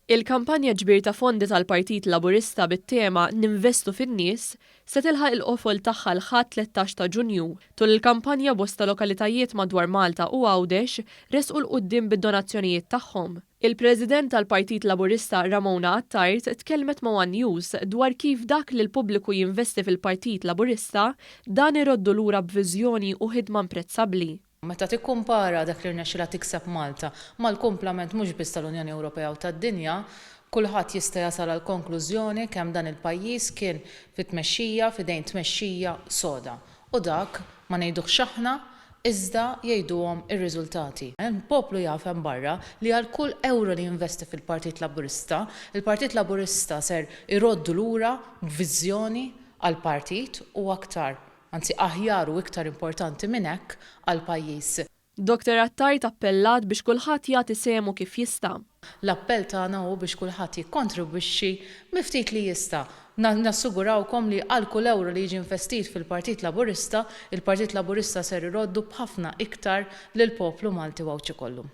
Il-kampanja ġbir ta' fondi tal-Partit Laburista bit-tema "Ninvestu fin-Nies" se tilħaq il-qofol tagħha l-Ħadd 13 ta' Ġunju. Tul il-kampanja bosta lokalitajiet madwar Malta u Għawdex resqu 'l quddiem bid-donazzjonijiet tagħhom. Il-President tal-Partit Laburista Ramona Attard tkellmet ma' One News dwar kif dak li l-pubbliku jinvesti fil-Partit Laburista dan iroddu lura b'viżjoni u ħidma imprezzabbli. Meta tikkumpara dak li rnexxilha tikseb Malta mal-kumplament mhux biss tal-Unjoni Ewropea u tad-dinja, kulħadd jista' jasal għall-konklużjoni kemm dan il-pajjiż kien fi tmexxija f'idejn tmexxija soda. U dak ma ngħiduhx aħna iżda jgħiduhom ir-riżultati. Il-poplu jaf hemm barra li għal kull ewro li jinvesti fil-Partit Laburista, il-Partit Laburista ser iroddu lura b'viżjoni għall-partit u aktar anzi aħjar u iktar importanti minn hekk għall-pajjiż. Dr Attard appellat biex kulħadd jagħti sehmu kif jista'. L-appell tagħna hu biex kulħadd jikkontribwixxi miftit li jista'. Nassigurawkom li għal kull ewro li jiġi investit fil-Partit Laburista, il-Partit Laburista ser iroddu b'ħafna iktar lill-poplu Malti u Għawdxi kollu.